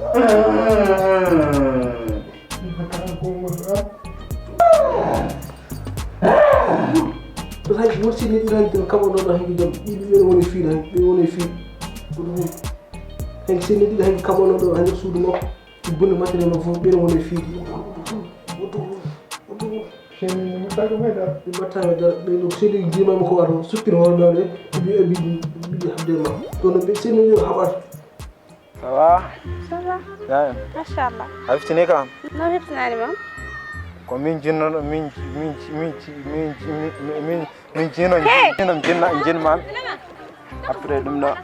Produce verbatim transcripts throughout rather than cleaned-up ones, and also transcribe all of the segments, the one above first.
Hay won sinni ɗiɗo hanki kaɓanoɗo hanki jam ɗiɗi ɓen woni fiiɗi hanki ɓen woni fiiɗi. Hanki sinni ɗiɗo hanki kaɓanoɗo hanki suudu makko. Bone matériel makko fof ɓen woni fiiɗi. Sinni ni mbaɗtaako may dara. Mbaɗtaako may dara ɓen ɗum sinni jimami ko wato sukkir hoore mawɗe. Mbi mbi mbi habde ma kono ɓe sinni yo haɓat. Ça va? Ça va? Yaya. Machallah. A heftini kam? No heftinaani ma? Ko min jinnoɗo, min, min, min, min, min, min, min jinno, hey! Jinno, jinna, jinman. Après ɗum ɗo.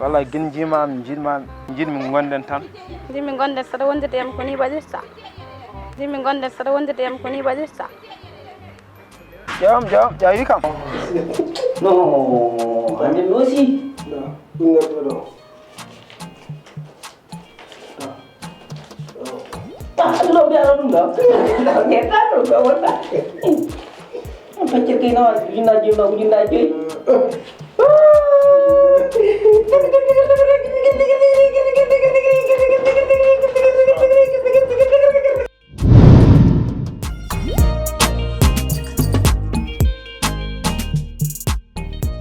Walla gin jiman, jinman, jinmi gonden tan. Jinmi gonden saɗa wondirde yam ko ni waɗirta. Jinmi gonden saɗa wondirde yam ko ni waɗirta. Jawam, jawam, jawi kam. No, hande nosi. Ɗum ngartuɗo ɗo. Ɗum ɗo mbiyaɗo ɗum ɗo. Ɗum ɗo mbiyaɗo ɗum ɗo wonɗa. Feccirki no ujunnaji joyi ɗo, ujunnaji joyi.